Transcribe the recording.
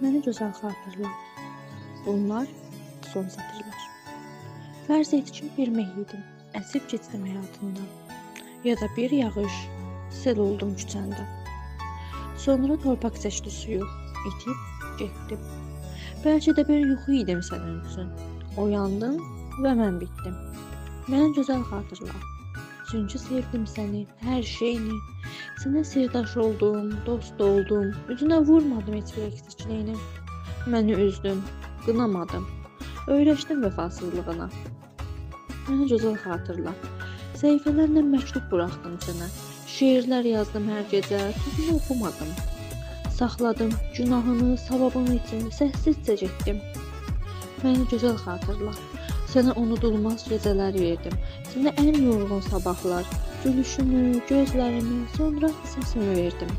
Məni gözəl xatırla. Bunlar son sətirlər. Fərz et ki, bir meh idim, əsib getdim həyatından. Ya da bir yağış, sel oldum küçəndə. Sonra torpaq seçdi suyu, itib getdim. Bəlkə də bir yuxu idim sənin üçün. Oyandın və mən bitdim. Məni gözəl xatırla. Çünki sevdim səni, hər şeyini. Sənə sirdaş oldum, dost oldum. Üzünə vurmadım heç bir əksikliyini. Məni üzdün, qınamadım. Öyrəşdim vəfasızlığına. Məni gözəl xatırla. Səhifələrlə məktub buraxdım sənə. Şeirlər yazdım hər gecə, çoxunu oxumadım. Saxladım günahını, savabını içimdə, səssizcə getdim. Məni gözəl xatırla. Sənə unudulmaz gecələr verdim. Sənə ən yorğun sabahlar, gülüşümü, gözlərimi, sonra səsimi verdim.